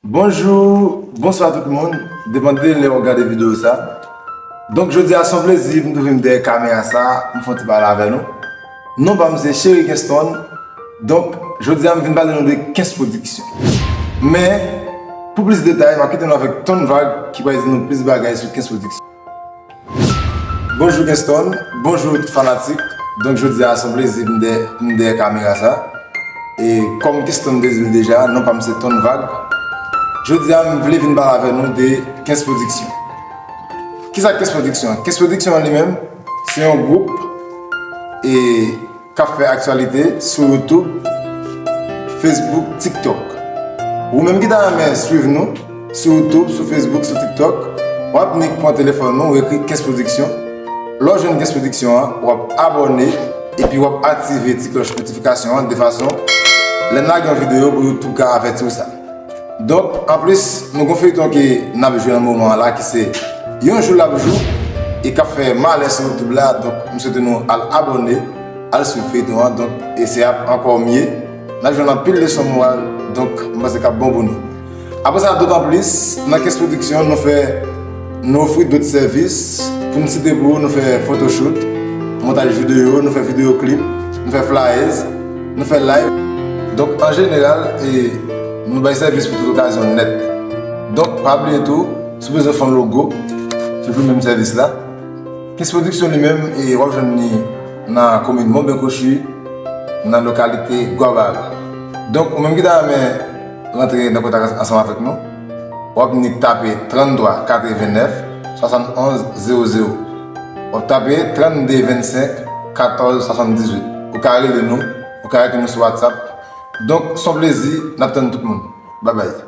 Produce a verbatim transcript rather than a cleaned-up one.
Bonjou, bonswa tout moun, depann de lè w ap gade videyo sa. Donk jodi a se yon plezi pou m tou vin dèyè kamera sa, m fè yon ti pale avè nou. Non pa m se Chery Kenston. Donk jodi a m vin pale nou de Kens Production. Men pou plis detay, m ap kite nou avèk Ton Vag ki pral di nou plis bagay sou Kens Production. Bonjou Kenston, bonjou tout fanatik. Donk jodi a se yon plezi pou m dèyè kamera sa. E kòm Kenston te di l deja, non pa m se Ton Vag. Jodi a m vle vin pale avè nou de Kens Production. Kisa Kens Production? Kens Production an li menm se yon gwoup e k ap fè aktyalite sou YouTube, Facebook, TikTok. Ou menm ki ta renmen swiv nou sou YouTube, sou Facebook, sou TikTok, w ap nik pran telefòn nou, ou ekri Kens Production. Lè w jwenn Kens Production an, w ap abòne epi w ap aktive ti klòch notifikasyon an de fason lè n lage yon videyo pou YouTube ka avèti w sa. Donk anplis, nou gon feyton ke n ap jwe nan moman an la ki se Yon Jou L Ap Jou e k ap fè malè sou YouTube la. Donk m swete nou al abòne, al swiv feyton an. Donk e se ap ankò mye. N ap jwenn anpil leson moral. Donk m panse k ap bon pou nou. Apre sa, dotanplis nan Kens Production nou fè, nou ofri dòt sèvis pou n site pou ou. Nou fè photoshoot, montaj videyo, nou fè videyo clip, nou fè flyers, nou fè live. Donk an jeneral e nou bay sèvis pou tout okazyon nèt. Donk pa bliye tou, si w bezwen fè yon logo, se pou menm sèvis la. Kens Production li menm e w ap jwenn li nan komin Monben Kochi, nan lokalite Gwabari. Donk ou menm ki ta renmen rantre nan kontak ansanm avèk nou, w ap nik tape trannntwa katrevennnèf swasannonz zewo zewo. W ap tape trannde vennsenk katòz swasanndizuit. Ou ka rele nou, ou ka ekri nou sou WhatsApp. Donk se yon plezi, n ap tann tout moun. Babay.